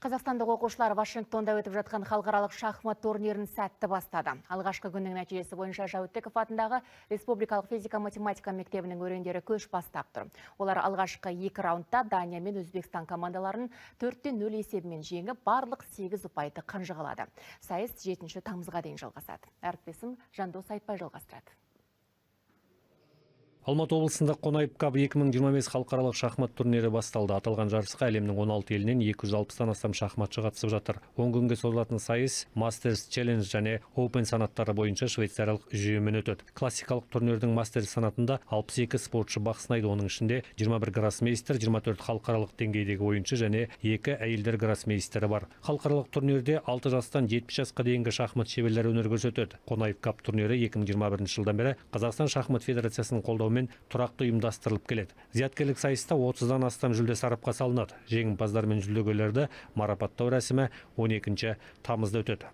Қазақстандық оқушылар Вашингтонда өтіп жатқан халықаралық шахмат турнирін сәтті бастады. Алғашқы күннің нәтижесі бойынша Жәутіков атындағы Республикалық физика-математика мектебінің өрендері көш бастап тұр. Олар алғашқы екі раундта Дания мен Өзбекстан командаларын 4-0 есебімен жеңіп, барлық 8 ұпайды қанжығалады. Сайыс 7 тамызға дейін жалғасады. Әріптесім Жандос Айтбай жалғастырады. Алматы облысында Қонаев Кап 2025 халықаралық шахмат турнирі басталды. Аталған жарысқа әлемнің 16 елінен 260-тан астам шахматшы қатысып жатыр. 10 күнге созылатын сайыс Masters Challenge және Open санаттары бойынша швейцариялық жүйемен өтеді. Классикалық турнирдің Masters санатында 62 спортшы бақ сынайды. Оның ішінде 21 гроссмейстер, 24 халықаралық деңгейдегі ойыншы және 2 әйелдер гроссмейстері бар. Халықаралық турнирде 6 жастан 70 жасқа дейінгі шахмат шеберлері өнер көрсетеді. Қонаев Кап турнирі 2021 жылдан бері Қазақстан шахмат федерациясының қолдауымен тұрақты ұйымдастырылып келеді. Зияткерлік сайыста 30-дан астам жүлде сарапқа салынады. Жеңімпаздар мен жүлдегерлерді марапаттау рәсімі 12 тамызда өтеді.